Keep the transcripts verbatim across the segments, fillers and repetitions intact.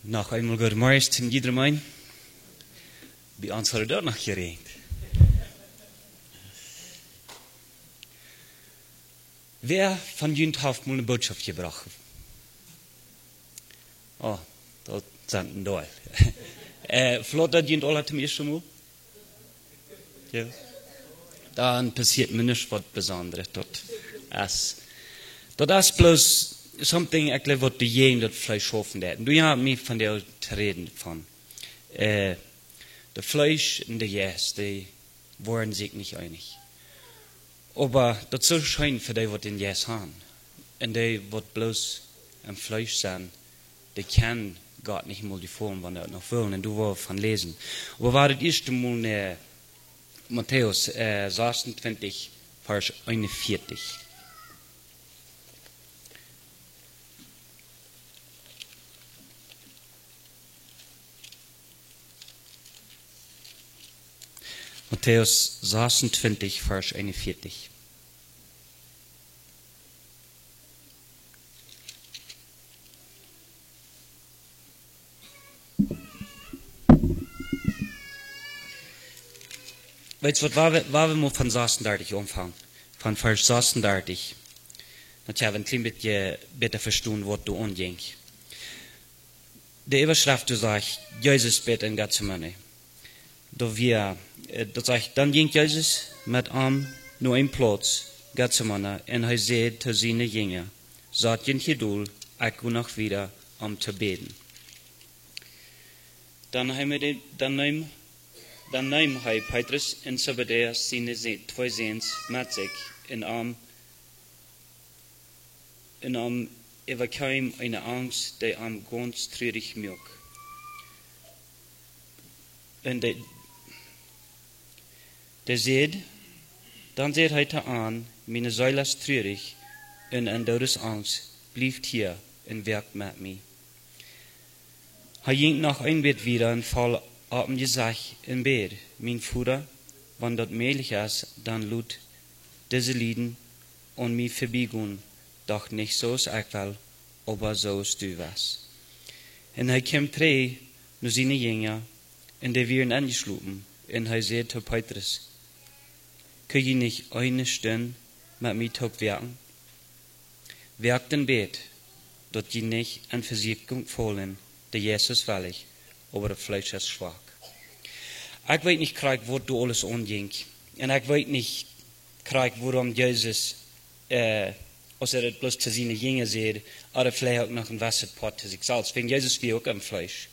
Noch eemol goodemorjes to jiedrem. Bie ons haud daut noch jeräajent. Wäa von junt haft mol eene Bootschoft jebrocht? Oh, daut sent een Deel. Äh, veleicht daut junt aula toom ieeschten Mol? Jo. Dan passieet mie nuscht waut Besondret. Daut es, daut es bloos something, ekj jleew, waut de Jäajen daut Fleesch schaufen deit. Un du hast mie von dee to räden von, äh, daut Fleesch un de Jeist, dee woaren sikj nich eenich. Oba daut es soo scheen fa dee, waut dän Jeist haben. Un dee, waut bloos aum Fleesch sent, dee kjennen Gott nich mol jefaulen, wan dee daut noch wellen. Un doa woa wie von läsen. Oba wie woaren daut ieeschte Mol no Matäus, äh, sasuntwintich, Varsch eenunvieetich. Matäus sasuntwintich, Varsch eenunvieetich. Weetst waut, woa wie, woa wie mol von sasundartich aunfangen? Von Varsch sasundartich. Daut wie een kjlien bät bäta vestonen, waut doa aunjinkj. De Äwaschreft doa sajcht, Jesus bät en Getsemane. Doa wia, äh, daut sajcht, dan jinkj Jesus met an no eene Plauz, Getsemane, un hee säd to siene Jinja: "Sat junt hia dol, ekj go noch wieda om to bäden." Dan hee met de, dan neem, dan neem hee Petrus un Zebedäus siene Sä-, twee Säns met sikj un am, un am äwakjeem eene Angst, dee am gaunz trurich muak. Un dee, dee säd, dan säd hee to an: "Miene Seel es trurich un en Doodesangst, blieft hia un woakt met mie." Hee jinkj noch een bät wieda un foll opp sien Jesecht un bäd: "Mien Voda, wan daut mäajlich es, dan lot dise Lieden aun mie verbiegonen, doch nich soo aus ekj well, oba soo aus du west." Un hee kjeem trigj no siene Jinja, un dee wieren enjeschlopen, un hee säd to Petrus: "Kjenn jie nich eene Stund met mie toop woaken? Woakt un bät, daut jie nich en Vesieekjunk faulen, de Jeist es wellich, oba daut Fleesch es schwak." Ekj weet nich krakjt, waut doa aules aunjinkj. Un ekj weet nich krakjt, wuarom Jesus, äh, aus hee daut bloos to siene Jinja säd, ooda veleicht uk noch een jewesset Poat to sikj selfst. Wiels Jesus wia uk em Fleesch.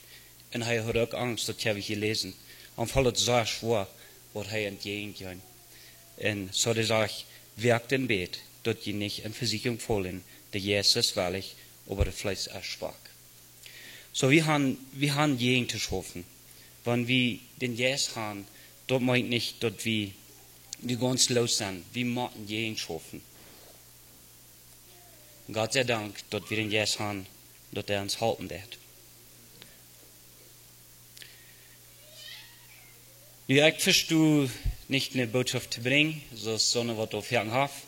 Un hee haud uk Angst, daut hab ekj jeläsen. Am foll daut sea schwoa, waut hee entjäajen jinkj. Un soo dee sajcht: "Woakt un bät, daut jie nich en Vesieekjunk faulen, de Jeist es wellich, oba daut Fleesch es schwak." Soo, wie haben, wie haben jäajen to schaufen. Wan wie dän Jeist haben, daut meent nich, daut wie dee gaunz loos sent. Wie motten jäajen schaufen. Gott sei Dank, daut wie dän Jeist haben, daut hee ons halpen deit. Nu, ekj vesto nich eene Bootschoft to brinjen, soo aus soone, waut doa väl haft.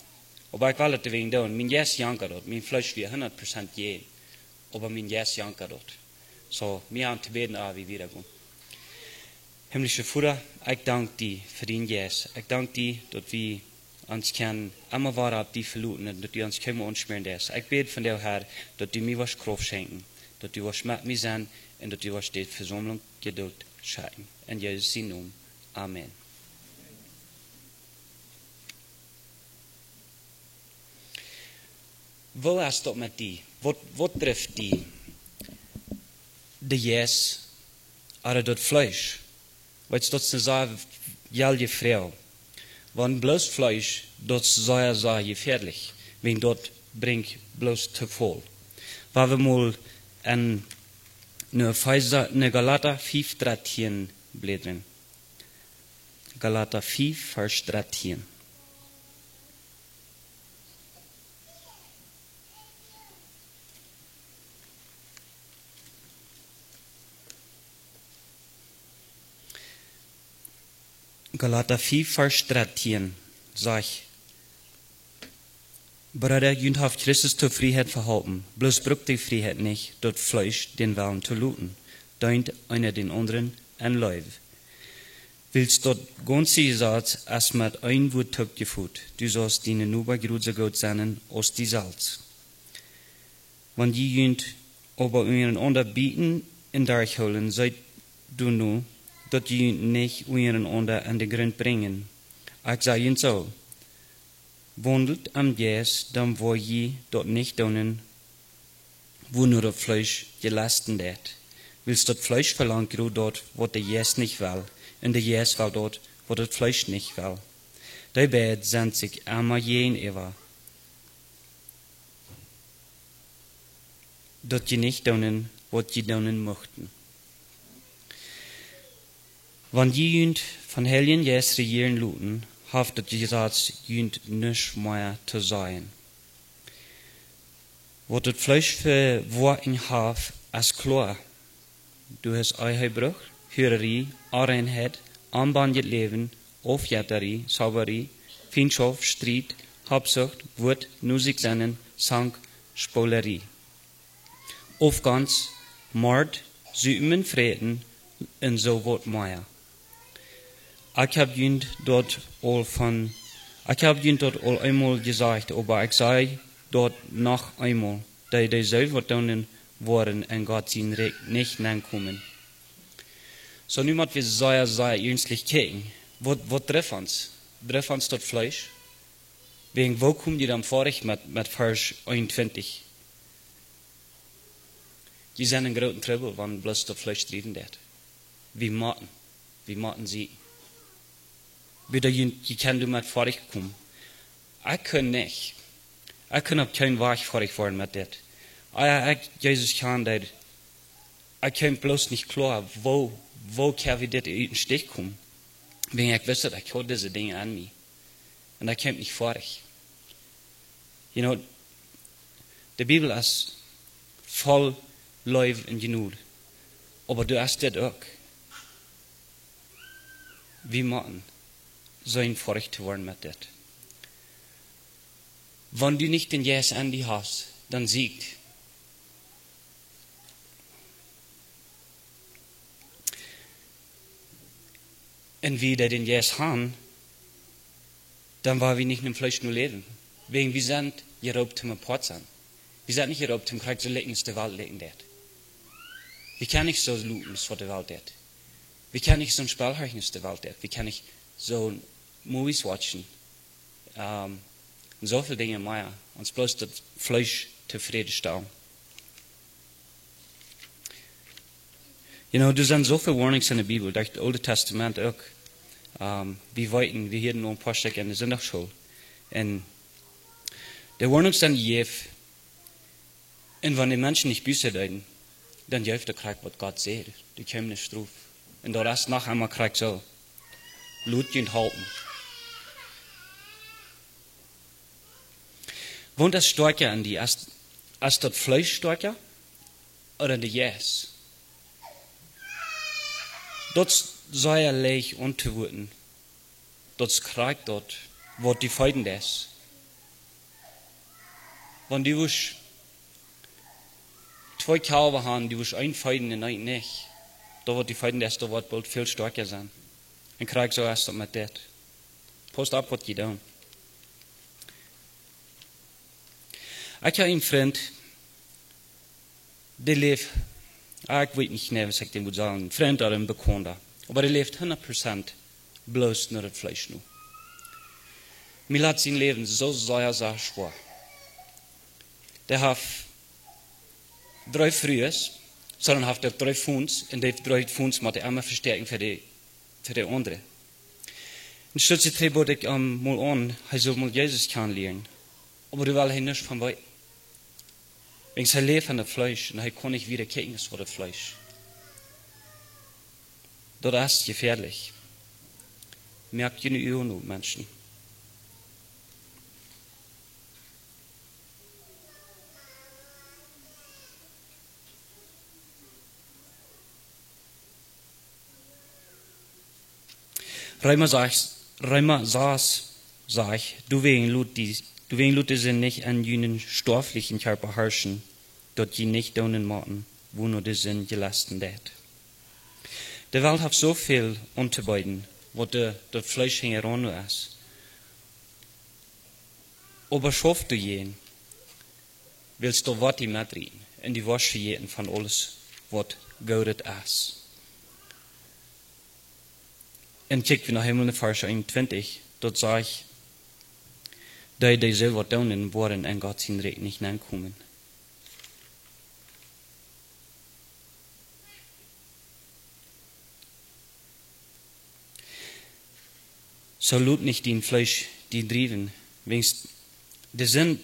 Oba ekj well daut wäajen doonen. Mien Jeist jankat daut. Mien Fleesch wia hundat Prozent jäajen. Oba mien Jeist jankat daut. Soo, mie aun to bäden, ea wie wieda gonen. Himmlischa Voda, ekj dank die fa dienen Jeist. Ekj dank die, daut wie ons kjennen emma wada opp die veloten un daut du ons kjeemols aunschmäaren deist. Ekj bäd vondoag, Herr, daut du mie woascht Krauft schenkjen, daut du woascht met mie sennen un daut du woascht de Vesaumlunk Jeduld schenkjen. En Jesus sienen Nomen. Amen. Woo es daut met die? Waut, waut drift die? De Jeist ooda daut Fleesch? Weetst, daut es eene sea jelje Froag. Wan bloos Fleesch, daut es sea, sea jefäadlich. Wiels daut brinjt bloos Tofäl. Woa wie mol en, en Efeesa, en Galata fief, dartieen bläden. Galata fief, Varsch dartieen. Galata fief, Varsch dartieen sajcht: Breeda, junt haft Christus to Frieheit vehalpen. Bloos brukt de Frieheit nich, daut Fleesch dän Wellen to loten. Deent eena dän aundren en Leew. Wiels daut gaunze Jesaz es met een Wuat toopjefot: Du saust dienen Noba jrod soo goot sennen aus die selfst. Wan jie junt oba unjarenaunda bieten un derchhoolen, seet doano, daut jie junt nich unjarenaunda aun dän Grunt brinjen. Ekj saj junt soo: Waundelt em Jeist, dan woa jie daut nich doonen, wua no daut Fleesch jelesten deit. Wiels daut Fleesch velangt jrod daut, waut de Jeist nich well, un de Jeist well daut, waut daut Fleesch nich well. Dee beid sent sikj emma jäajenäwa, daut jie nich doonen, waut jie doonen muchten. Wan jie junt vom Heiljen Jeist rejieren loten, haft daut Jesaz junt nuscht mea to sajen. Waut daut Fleesch fa Woakjen haft, es kloa. Daut es Ehebruch, Huararie, Onreinheit, onbendjet Läwen, Aufjettarie, Zaubarie, Fientschoft, Striet, Habsucht, Wut, no sikj sennen, Zank, Spolarie, Aufgonst, Mort, Supen un Fräten, un soo waut mea. Ekj hab junt daut aul von, ekj hab junt daut aul eemol jesajcht, oba ekj saj daut noch eemol, daut dee soo waut doonen woaren en Gott sien Rikj nich nenkomen. Soo, nu mott wie sea, sea iernstlich kjikjen. Waut, waut drift ons? Drift ons daut Fleesch? Wäajen, woo kjemt jie dan foadich met, met Varsch eenuntwintich? Jie sent en grooten Trubbel, wan bloos daut Fleesch driewen deit. Wie motten, wie motten sienen. Wieda jie, jie kjennen doamet foadich komen. Ekj kunn nich. Ekj kunn opp kjeen Wajch foadich woaren met dit. Ea ekj Jesus kjand, ekj kjeem bloos nich kloa, woo, woo kjenn wie dit ut dän Stich komen. Wäajen ekj wist daut, ekj haud dise Dinja aun mie. Un ekj kjeem nich foadich. You know, de Bibel es voll Leew un Jnod. Oba doa es dit uk. Wie motten sennen foadich to woaren met dit. Wan du nich dän Jeist aun die hast, dan siekj. Un wie, dee dän Jeist han, dan woa wie nich em Fleesch no läwen. Wäajen wie sent jeroopt toom apoat sennen. Wie sent nich jeroopt toom krakjt soo likjen aus de Welt likjen deit. Wie kjennen nich soo loten aus waut de Welt deit. Wie kjennen nich soon Spell horchen aus de Welt deit. Wie kjennen nich soo movies watchen. Ähm, un soo väl Dinja mea, ons bloos daut Fleesch tofräd stalen. You know, doa sent soo väl warnings en de Bibel, daut Oole Tastament uk. Ähm, wie weeten, wie hieeden aul een poa Stekj en de Sindachschool. Un de warnings sent jejäft, un wan de Menschen nich Buss deeden, dan jeef daut krakjt waut Gott säd. Doa kjeem ne Strof. Un daut es noch emol krakjt soo. Lot junt halpen. Waut es stoakja en die? Es, es daut Fleesch stoakja ooda de Jeist? Daut es sea leicht auntowoaren. Daut es krakjt daut, waut du feeden deist. Wan du wurscht twee Kjalwa han, du wurscht eent feeden un eent nich, daut waut du feeden deist, daut woat boolt väl stoakja sennen. Un krakjt soo es daut met dit. Pausst opp waut jie doonen. Ekj hab een Frint, dee läft, ah, ekj weet nich, nä, waut ekj dän mott sajen, een Frint ooda een Bekaunda. Oba dee läft hundat Prozent bloos no daut Fleesch no. Mie lat sien Läwen soo sea, sea schwoa. Dee haft dree Frues, soo dan haft hee dree Phones, un dee dree Phones mott hee emma vestäakjen fa de, fa de aundre. Un stootst du trigj, bood ekj am mol aun, hee sull mol Jesus kjanen lieren. Oba doa well hee nuscht von weeten. Wäajen hee läft en daut Fleesch un hee kaun nich wieda kjikjen aus fa daut Fleesch. Daut es jefäadlich. Moakt june Uagen op, Menschen. Reema sas, Reema sas sajcht: Doawäajen lot die Doawäajen lot de Sind nich en junen stoaflichen Kjarpa harschen, daut jie nich doonen motten, wua no de Sind jelesten deit. De Welt haft soo väl auntobeeden, waut de, daut Fleesch hinjaraun es. Oba schauft doajäajen, wiels doa woat die metrieten un die woascht vejäten von aules, waut goodet es. Un kjikj wie noch eemol en Varsch eenuntwintich, daut sajcht: Dee, dee soo waut doonen, woaren en Gott sien Rikj nich nenkomen. Soo lot nich dien Fleesch die driewen, wiels de Sind,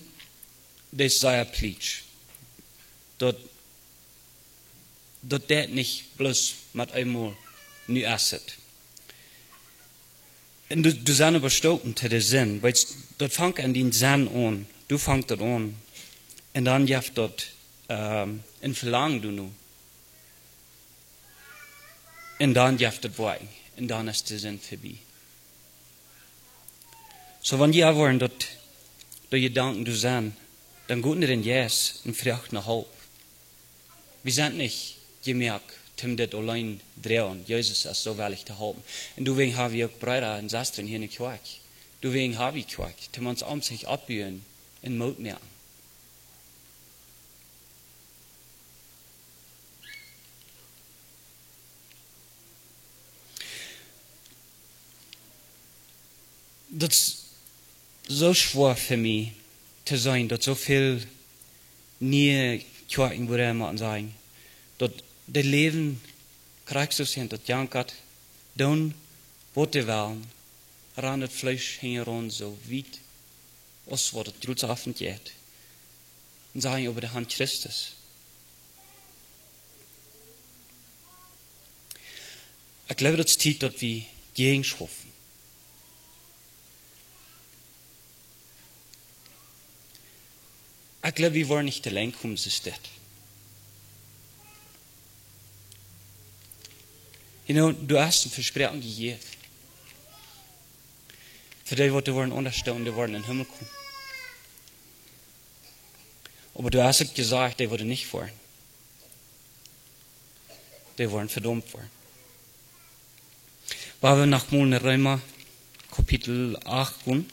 dee es sea plietsch. Daut, daut deit nich bloos met eemol, nu es et. Un du, du sent äwastoopen to de Sind, wiels daut fangt en dien Senn aun. Du fangst daut aun. Un dan jeft daut, ähm, een Velangen doano. Un dan jeft daut Woakjen. Un dan es de Sind vebie. Soo, wan jie woaren daut, daut Jedanken doa sent, dan got no dän Jeist un froagt no Help. Wie sent nich jemoakt, om dit auleen droagen. Jesus es soo wellich to halpen. Un doawäajen ha wie uk Breeda un Sestren hia en de Kjoakj. Doawäajen ha wie Kjoakj, om ons aum sikj oppbuen un Moot moaken. Daut es soo schwoa fa mie to seenen, daut soo väl niee Kjoakjen, woo emma sajen, daut dee läwen krakjt soo sent, daut jankat, doonen waut dee wellen, rannen daut Fleesch hinjaraun soo wiet aus waut daut Jroots Owent jeit. Un sajen äwa de Herr Christus. Ekj jleew, daut es Tiet, daut wie jäajenschaufen. Ekj jleew, wie woaren nich to lenjd komen, soo es dit. You know, du hast een Vespräakjen jejäft. Fa dee, waut doa woaren aundasch stonen, dee woaren em Himmel komen. Oba du hast uk jesajcht, dee woaren nich foaren. Dee woaren vedaumt woaren. Woa wie noch mol en Reema Kapitel acht gonen.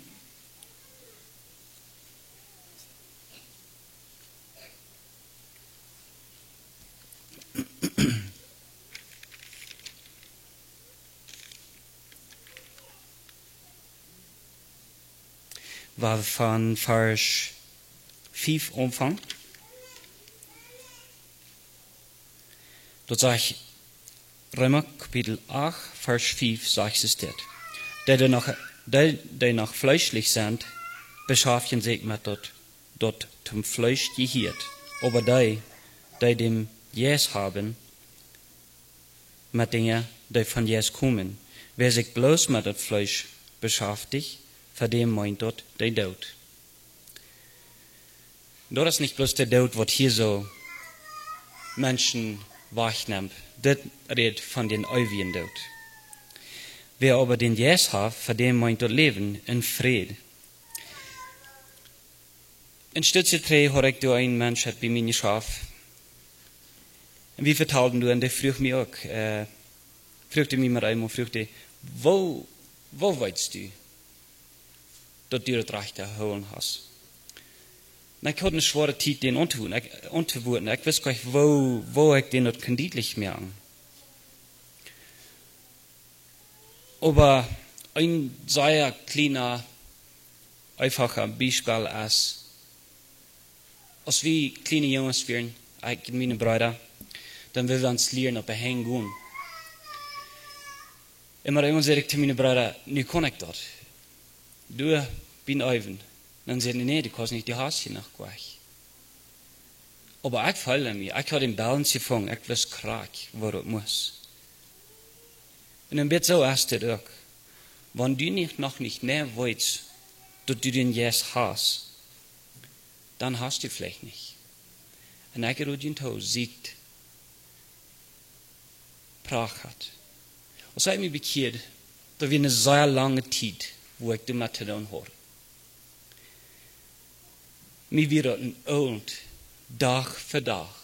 Woa wie von Varsch fief aunfangen. Daut sajcht, Reema Kapitel acht, Varsch fief sajcht es dit: Dee, dee noch, dee, dee noch fleeschlich sent, beschaftjen sikj met daut, daut toom Fleesch jehieet. Oba dee, dee dän Jeist haben, met Dinja, dee vom Jeist komen. Wäa sikj bloos met daut Fleesch beschaftjt, fa däm meent daut de Doot. Daut es nich bloos de Doot, waut hia soo Menschen wajchnemt. Dit rät von dän eewjen Doot. Wäa oba dän Jeist haft, fa däm meent daut Läwen un Fräd. Een Stootje trigj haud ekj doa een Mensch, haft bie mie jeschaft. Un wie vetalden doa, un dee fruach mie uk, äh, fruach mie met eemol, fruach dee: "Woo, woo weetst du, daut du daut rajchte jehoolen hast?" Un ekj haud eene schwoare Tiet, dän auntowoaren. Ekj, auntowoaren. Ekj wist goanich, woo, woo ekj dän daut kunn dietlich moaken. Oba een sea kjliena, eenfacha Biespel es, aus wie kjliene Junges wieren, ekj un miene Breeda, dan wull wie ons lieren opp de Henj gonen. Un mau eemol säd ekj to miene Breeda: "Nu kaun ekj daut. Du, bie eewen." Dan säden dee: "Nä, du kaust nich, du hast je noch goanich." Oba ekj feeld mie, ekj haud dän Balance jefungen, ekj wist krakjt, woo daut must. Un een bät soo es dit uk. Wan du nich, noch nich, nä, weetst, daut du dän Jeist hast, dan hast du veleicht nich. Un ekj rod junt too, siet pracht. Aus ekj mie bekjead, daut wia eene sea lange Tiet, wua ekj doamet to doonen haud. Mie wia daut een Oolt, Dach fa Dach,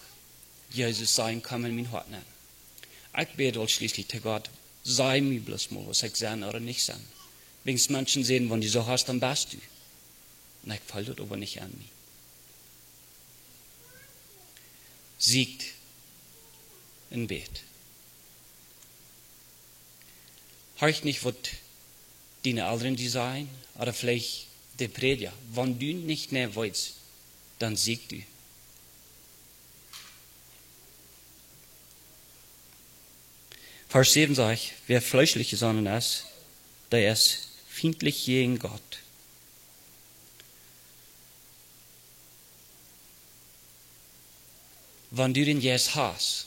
Jesus sajen: "Komm en mien Hoat nenn." Ekj bäd aul schlieslich to Gott: "Saj mie bloos mol, aus ekj sie ooda nich sie." Wiels Menschen sajen: "Wan du soo hast, dan best du." Un ekj feeld daut oba nich aun mie. Sieekjt un bäd. Horch nich, waut diene Elren die sajen, ooda veleicht de Prädja. Wan du nich mea weetst, dan sieekj du. Varsch säwen sajcht: "Wäa fleeschlich jesonnen es, dee es fientlich jäajen Gott." Wan du dän Jeist hast,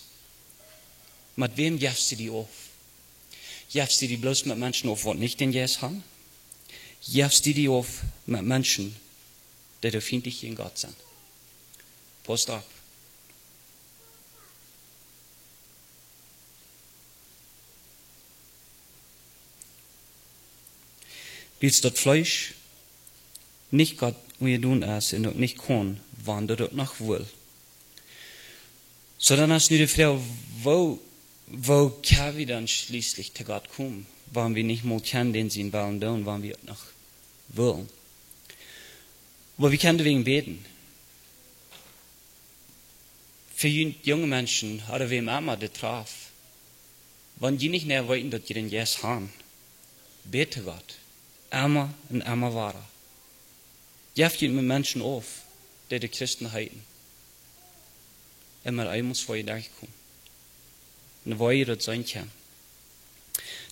met wäm jefst du die auf? Jefst du die bloos met Menschen auf, waut nich dän Jeist haben? Jefst du die auf met Menschen, dee doa fientlich jäajen Gott sent? Paust opp. Wiels daut Fleesch nich Gott unjadon es un uk nich kaun, wan daut uk noch well. Soo dan es nu de Froag: woo, woo kjenn wie dan schlieslich to Gott komen, wan wie nich mol kjennen dän sienen Wellen doonen, wan wie uk noch wellen? Oba wie kjennen doawäajen bäden. Fa junt junge Menschen, ooda wäm emma dit traft, wan jie nich mea weeten, daut jie dän Jeist haben, bäd to Gott. Emma un emma wada. Jeft junt met Menschen auf, dee de Christen heeten. Un met eemol woa jie derchkomen. Dan woa jie daut seenen kjennen.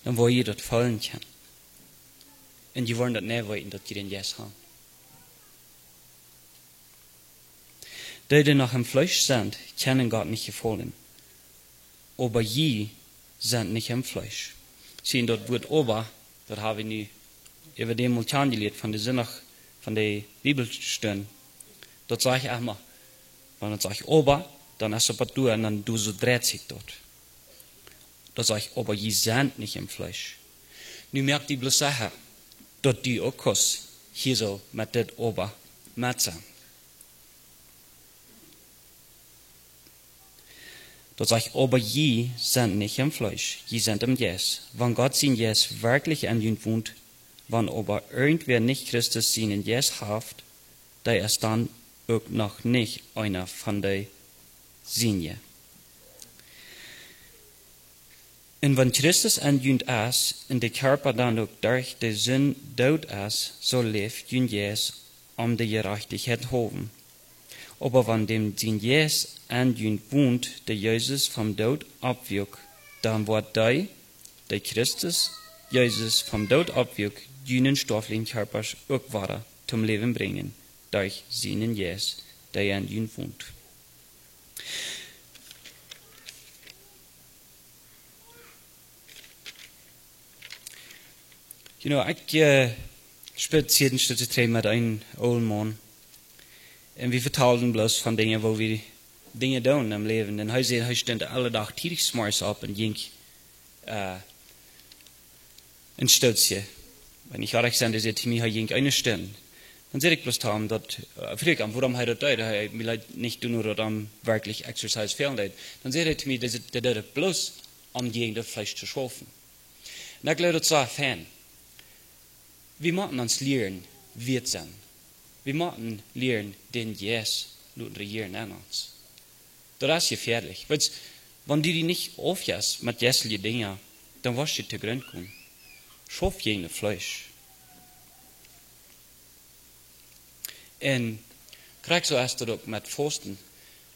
Dan woa jie daut feelen kjennen. Un jie woaren daut nich weeten, daut jie dän Jeist haben. Dee, dee noch em Fleesch sent, kjennen Gott nich jefaulen. Oba jie sent nich em Fleesch. See, daut Wuat oba, daut hab wie nu äwa däm mol kjanen jelieet von de Sindach, von de Bibelstund. Daut saj ekj emma. Wan daut sajcht oba, dan es daut waut doa un dan doa soo dreit sikj daut. Daut sajcht: "Oba jie sent nich em Fleesch." Nu moak die bloos secha, daut du uk kaust hia soo met dit oba met sennen. Daut sajcht: "Oba jie sent nich em Fleesch, jie sent em Jeist. Wan Gott sien Jeist werkjlich en junt wont, wan oba irjentwäa nich Christus sienen Jeist haft, dee es dan uk noch nich eena von de Sienje." Un wan Christus en junt es, un de Kjarpa dan uk derch de Sind doot es, soo läft jun Jeist om de Jerajchtichkjeit haulwen. Oba wan däm sien Jeist en junt wont, dee Jesus vom Doot oppwakjt, dan woat dee, dee Christus Jesus vom Doot oppwakjt, junen stoaflichen Kjarpa uk wada toom Läwen brinjen, derch sienen Jeist, dee en junt wont. You know, ekj, eh, spazieed een Stootje trigj met een oolen Maun. Un wie vetalden bloos von Dinja, woo wie Dinja doonen em Läwen. Un hee säd, hee stunt aule Dach tiedich 's morjes opp un jinkj, eh, een Stootje. Wan ekj ierlich sie, dee säd to mie, hee jinkj eene Stund. Dan säd ekj bloos to am daut, eh, fruach ekj am, wuarom hee daut deed. Hee, mie leet nich doano, daut am werkjlich Exercise fälen deed. Dan säd hee to mie, dee, dee deed daut bloos om jäajen daut Fleesch to schaufen. Un ekj jleew daut soo fein. Wie motten ons lieren, wie et sent. Wie motten lieren, dän Jeist loten rejieren en ons. Daut es jefäadlich. Weetst, wan du die nich aufjefst met jeistelje Dinja, dan woascht du to Grunt komen. Schauf jäajen daut Fleesch. Un krakjt soo es daut uk met Fausten.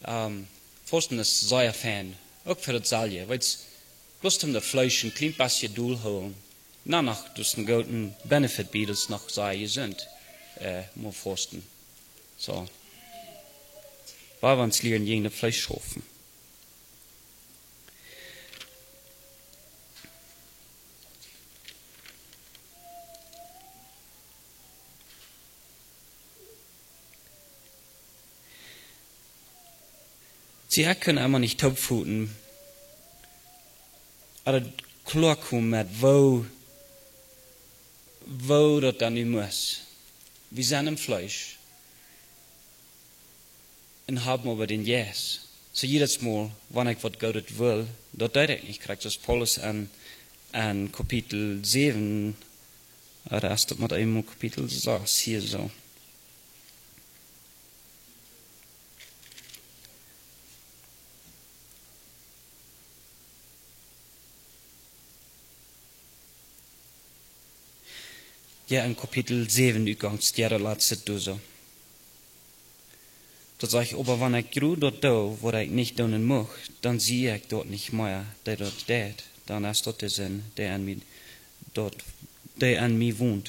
Ehm, Fausten es sea fein, uk fa daut selwje. Weetst, bloos om daut Fleesch een kjlien bät dol hoolen. Na, noch, daut es een grooten benefit bie, daut es noch sea jesunt, eh, mol fausten. Soo. Wie woaren ons lieren, jäajen daut Fleesch schaufen. See, ekj kaun emma nich toopfooten, oba daut kloa komen met woo, woo daut dan nu mott. Wie sent em Fleesch. un haben oba dän Jeist. Soo jiedet Mol, wan ekj waut Goodet well, daut deed ekj nich krakjt. Soo aus Paulus en, en Kapitel säwen, ah, daut es daut met eemol Kapitel sas hia soo. Jo, en Kapitel säwen, Utgangs, jo, daut latste doa soo. Daut sajcht: Oba wan ekj jroz daut doo, waut ekj nich doonen mucht, dan sie ekj daut nich mea, dee daut deit, dan es daut de Sind, dee en mie, daut, dee en mie wont.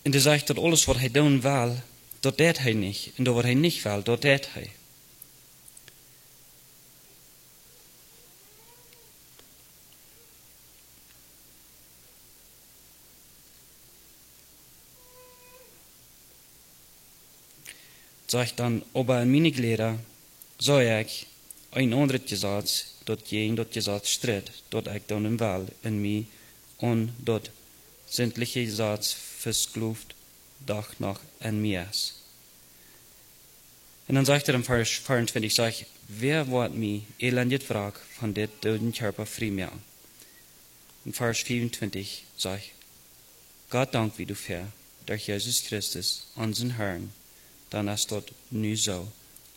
Un hee sajcht, daut aules waut hee doonen well, daut deit hee nich. Un daut waut hee nich well, daut deit hee. Sajcht dan: Oba en miene Jläda see ekj een aundret Jesaz, daut jäajen daut Jesaz stritt, daut ekj doonen well, un mie aun daut sindliche Jesaz vesklooft, daut noch en mie es. Un dan sajcht hee en Varsch veeauntwintich, sajcht: Wäa woat mie, elendet Wrack, von dit dooden Kjarpa frie moaken? En Varsch fiewuntwintich sajcht: Gott dank wie doafäa, derch Jesus Christus, onsen Herrn. Dan es daut nu soo: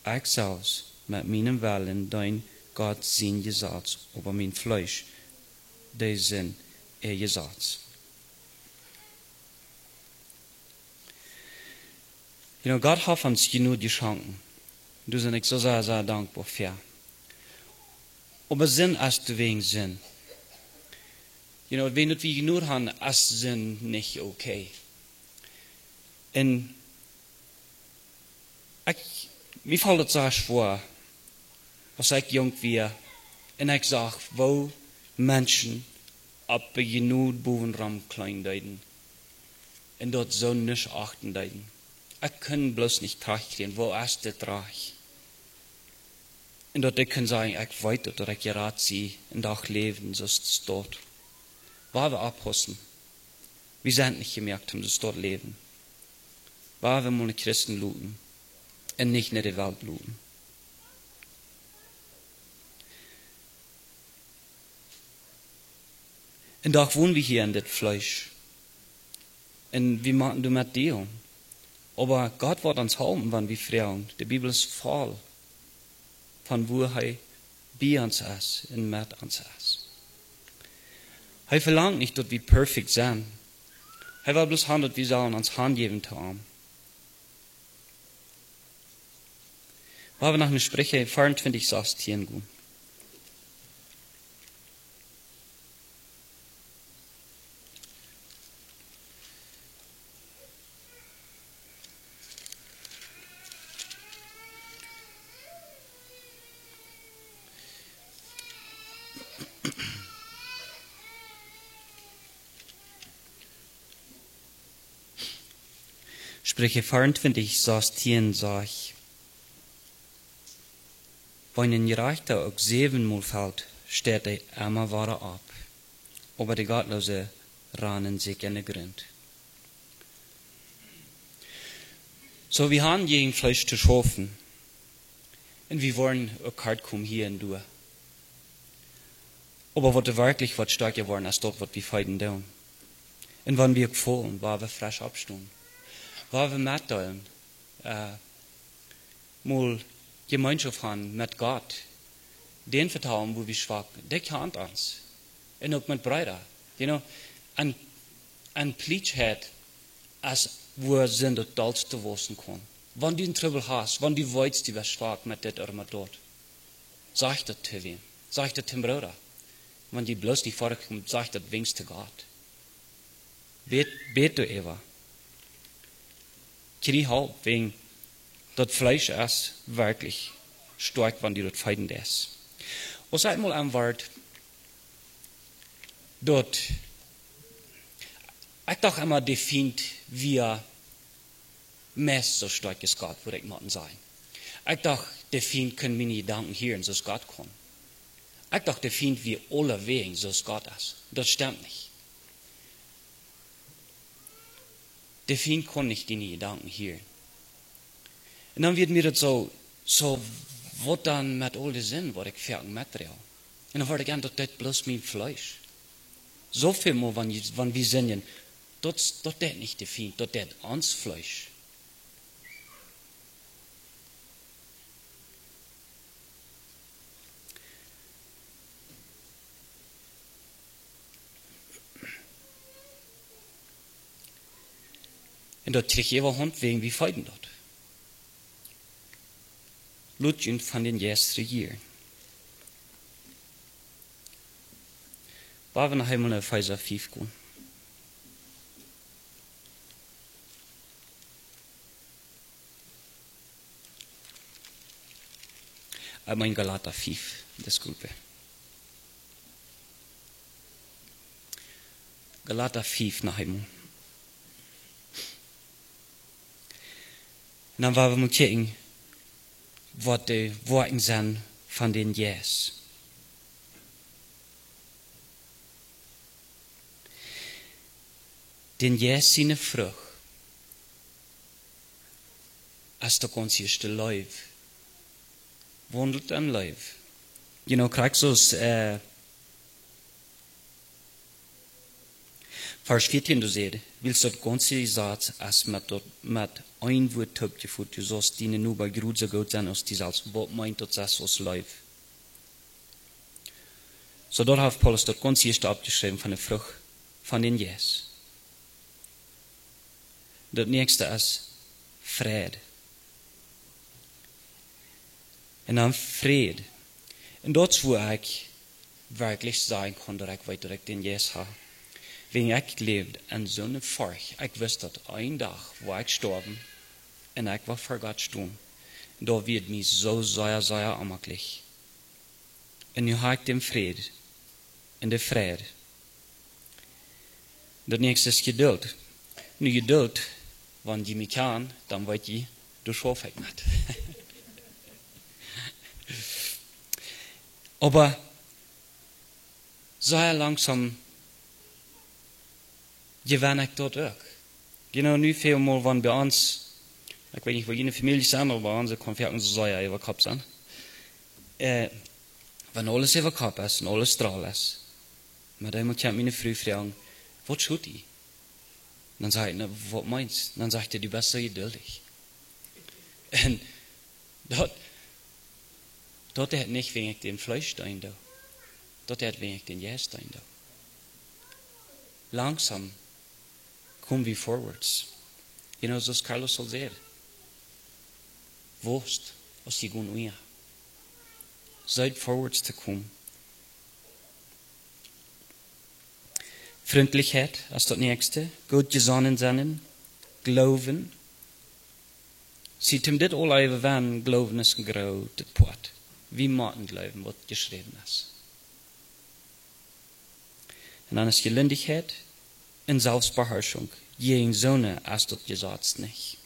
Ekj selfst met mienen Wellen deen Gott sien Jesaz, oba mien Fleesch de Sind äa Jesaz. You know, Gott haft ons Jnod jeschonken. Doa sie ekj soo sea, sea dankboa fa. Oba Sind es doawäajen Sind. You know, wan wie Jnod haben, es Sind nich okay. Un ekj, mie foll daut soo schwoa, aus ekj junk wia, un ekj sach, woo Menschen opp de Jnod bowen rom kjleenen deeden, un daut soo nich achten deeden. Ekj kunn bloos nich trajchtkjrieen, woo es dit rajcht? Un daut ekj kunn sajen, ekj weet daut, daut ekj jerat sie, un doch läwen, soo es daut. Woa wie oppaussen. Wie sent nich jemoakt, om soo to läwen. Woa wie mol Christen loten un nich no de Welt loten. Un doch wonen wie hia en dit Fleesch. Un wie motten doamet dealen. Oba Gott woat ons halpen, wan wie froagen. De Bibel es voll von woo hee bie ons es un met ons es. Hee velangt nich, daut wie perfekt sent. Hee well bloos haben, daut wie sellen ons hanjäwen to am. Woa wie no Spricha veeauntwintich, sastieen gonen. Spricha veeauntwintich, sastieen sajcht: Wan een Jerajchta uk säwenmol felt, steit hee emma wada opp, oba de Gottloose rannen sikj en de Grunt. Soo, wie haben jäajen Fleesch to schaufen. Un wie woaren uk hoat komen hia un doa. Oba waut werkjlich waut stoakja woat, es daut, waut wie feeden doonen. Un wan wie uk faulen, woa wie fresch oppstonen. Woa wie metdeelen, äh, mol Jemeenschoft haben met Gott. Dän vetalen, wua wie schwak sent. Dee kjant ons. Un uk met Breeda. You know, en, en Plietschheit es wua Sind daut dollste wausen kaun. Wan du een Trubbel hast, wan du weetst, du best schwak met dit ooda met daut, saj daut to wäm. Saj daut to een Brooda. Wan du bloos nich foadich kjemt, saj daut weens to Gott. Bäd, bäd doaräwa. Kjrie Help, wäajen daut Fleesch es werkjlich stoakj, wan du daut feeden deist. Aus ekj mol aun wort, daut, ekj docht emma, de Fient wia meist soo stoakj aus Gott, wudd ekj mol sajen. Ekj docht, de Fient kunn miene Jedanken hieren, soo aus Gott kaun. Ekj docht, de Fient wia aulewäajen, soo aus Gott es. Daut stemt nich. De Fient kaun nich diene Jedanken hieren. Un dan wort mie daut soo, soo, waut dan met aul de Sind, waut ekj foaken metdroag? Un dan wort ekj en, daut deit bloos mien Fleesch. Soo väl mol, wan, wan wie sindjen, daut, daut deit nich de Fient, daut deit ons Fleesch. Un daut kjrieech äwahaunt, wäajen wie feeden daut. Lot junt von dän Jeist rejieren. Lot ons noch eemol no Efeesa fief gonen. Ekj meen Galata fief, disculpe. Galata fief noch eemol. Un dan woa wie mol kjikjen, waut de Woakjen sent von dän Jeist. Dän Jeist siene Frucht es de gaunz ieeschte Leew. Waundelt en Leew. You know, krakjt soo aus, äh, Varsch vieetieen doa sajcht, wiels daut gaunze Jesaz es met daut, met een Wuat toopjefot, du saust dienen Noba jrod soo goot sennen aus die selfst. Waut meent daut, sest aus Leew? Soo, doa haft Paulus daut gaunz ieeschte oppjeschräwen von de Frucht von dän Jeist. Daut näakjste es Fräd. Un dan Fräd. Un daut es, wua ekj werkjlich sajen kaun, daut ekj weet, daut ekj dän Jeist hab. Wäajen ekj läwd en soone Forcht. Ekj wist, daut een Dach woa ekj stoawen un ekj woa ver Gott stonen. Un daut wort mie soo sea, sea onjemakjlich. Un nu hab ekj dän Fräd un de Freid. Daut näakjste es Jeduld. Nu, Jeduld, wan jie mie kjanen, dan weet jie, doa schauf ekj met. Oba sea langsom jewenn ekj daut uk. You know, nu väl mol, wan bie ons, ekj weet nich, woo june Famieljes sent, oba bie ons kaun foaken soo sea äwakopp sennen. Äh, wan aules äwakopp es un aules droll es, met eemol kjemt miene Fru froagen: "Waut schuht die?" Dan saj ekj: "Na, waut meenst?" Dan sajcht see: "Du best soo jeduldich." Un daut, daut deit nich, wan ekj dän Fleesch deenen doo. Daut deit, wan ekj dän Jeist deenen doo. Langsom kom wie forwards. You know, soo aus Carlos aul säd: "Wausst, aus jie gonen unja." Seet forwards to komen. Frintlichkjeit es daut näakjste. Goot jesonnen sennen. Gloowen. See, toom dit aula äwawinnen, Gloowen es een grootet Poat. Wie motten gloowen, waut jeschräwen es. Un dan es Jelindichkjeit un Selfstbeharschunk. Jäajen soone es daut Jesaz nich.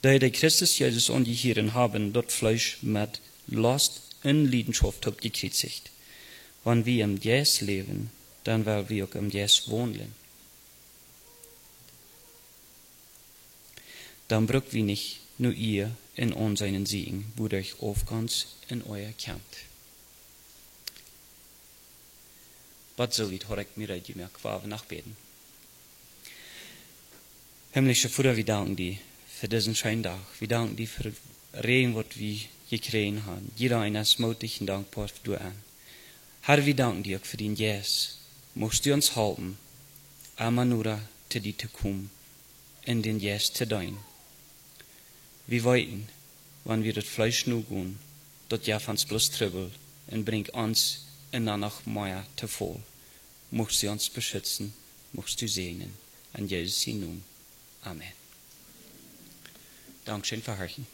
Dee, dee Christus Jesus aunjehieren, haben daut Fleesch met Lost un Liedenschoft toop jekjriezicht. Wan wie em Jeist läwen, dan well wie uk em Jeist waundlen. Dan bruck wie nich no Iea un Aunseenen sieekjen, wuaderch Aufgonst un Oaja kjemt. Bat soo wiet haud ekj mie reed jemoakt, woa wie noch bäden. Himmlischa Voda, wie danken die fa disen scheenen Dach. Wie danken die fa Räajen, waut wie jekjräajen haben. Jieda eena es mootich un dankboa doaraun. Herr, wie danken die uk fa dän Jeist. Muchst du ons halpen, emma noda to die to komen un dän Jeist to deenen. Wie weeten, wan wie daut Fleesch nogonen, daut jeft ons bloos Trubbel un brinjt ons en dan noch mea to Faul. Muchst du ons beschitzen, muchst du säajnen. En Jesus sienen Nomen. Amen. Dankscheen fa horchen.